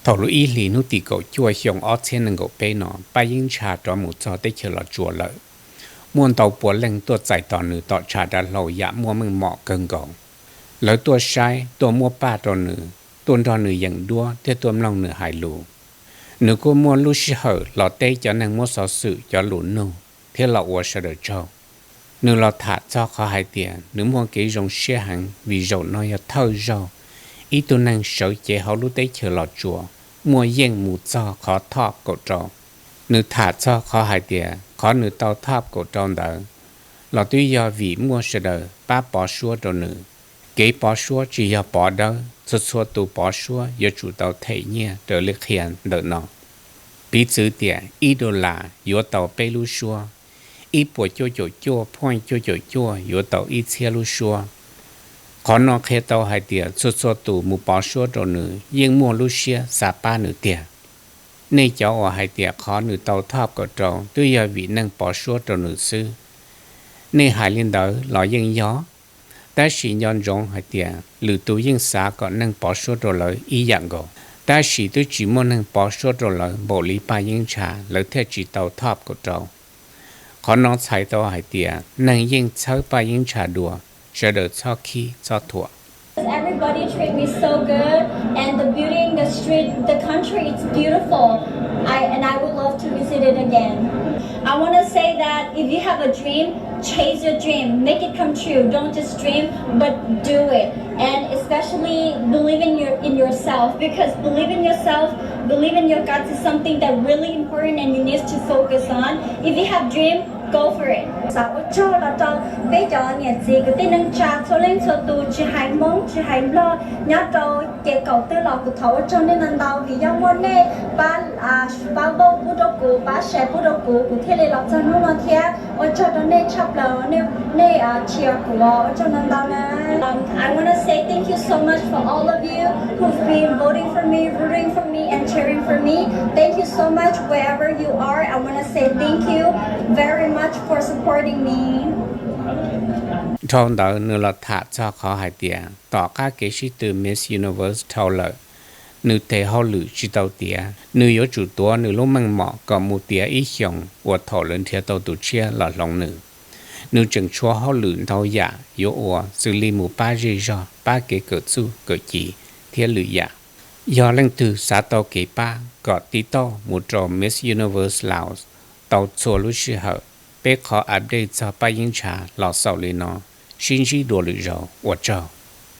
Thaum lub ib hlis hnub tim kaum cuaj xyoo ob txhiab nees nkaum peb no, Paj Yeeb Ntsha rov mus txog teb chaws Los Tsuas lawm. Muaj ntau pua leej tuaj txais tos nws tom tshav dav hlau yam muaj meej mom kawg nkaus. Lawv tuaj saib, tuaj muab paj rau nws, tuaj nrog nws yeem duab thiab tuaj mloog nws hais lus. Nws kuj muaj lub sij hawm los teb cov neeg muab xov xwm cov lus nug thiab los ua sawv daws tsaug. Nws los tham txog qhov hais tias nws muaj kev zoo siab heev vim zaum no yog thawj zaug ib tug neeg sawv cev hauv lub teb chaws Los Tsuas muaj yeej mus txog qhov top kaum rau. Nws tham txog qhov hais tias qhov nws tau top kaum rau ntawd los twb yog vim muaj sawv daws pab pov suab rau nws. Kev pov suab tsis yog pov dawb, txhua txhua tus pov suab yuav tsum tau them nyiaj raws li qhia ntawm no. Piv txwv tias ib dollar yuav tau peb lub suab, ib puas cuaj caum cuaj point cuaj caum cuaj yuav tau ib txhiab lub suab. Qhov no qhia tau hais tias txhua txhua tus mus pov suab rau nws yeej muaj lub siab xav pab nws tiag. Nej cov uas hais tias qhov nws tau top kaum rau twb yog vim neeg pov suab rau nws xwb, nej hais li ntawd los yeej yog, tab sis nco ntsoov hais tias lwm tus yeej xav kom neeg pov suab rau lawv ib yam nkaus, tab sis twb tsis muaj neeg pov suab rau lawv npaum li Paj Yeeb Ntsha lawv thiaj tsis tau top kaum rau. Qhov no txhais tau hais tias neeg yeej txhawb Paj Yeeb Ntsha dua, sawv daws txhob khib txhob thuam. Everybody treat me so good, and the building, the street, the country, it's beautiful. I, and I would love to visit it again. I want to say that if you have a dream, chase your dream, make it come true. Don't just dream, but do it. And especially believe in your, in yourself, because believe in yourself, believe in your guts is something that really important and you need to focus on. If you have dream, go for it. Xav ua tsaug los rau peb cov niam txiv kwv tij neej tsa txhua leej txhua tus, tsis hais Hmoob tsis hais Nplog, nyob rau ces kaum twg los kuv thov ua tsaug nej ntau ntau vim yog muaj nej pab, pab vote pub rau kuv, pab share pub rau kuv, kuv thiaj li los txog hnub no thiab. Ua tsaug rau nej tshaj plaws, nej, nej cheer kuv, ua tsaug ntau ntau na. Um, I want to say thank you so much for all of you who've been voting for me, rooting for me, and cheering for me. Thank you so much wherever you are. I want to say thank you very much for supporting me. Dhau ntawd nws los tham txog qhov hais tias tom qab kev sib tw Miss Universe dhau lawm, nws tes hauj lwm tsis tau tiav, nws yuav tsum tuav nws lub meej mom kom mus tiav ib xyoos uas thaum lawv nrhiav tau tus tshiab los hloov nws. Nws tseem tshuav hauj lwm ntau yam yuav ua, xws li mus pab zej zog, pab kev kawm txuj kawm ci thiab lwm yam. Yog leej twg xav tau kev pab kom tiv tauj mus rau Miss Universe Laos tau txhua lub sij hawm. Peb qhov update txog Paj Yeeb Ntsha los xaus li no, sib ntsib dua lwm zaus, ua tsaug.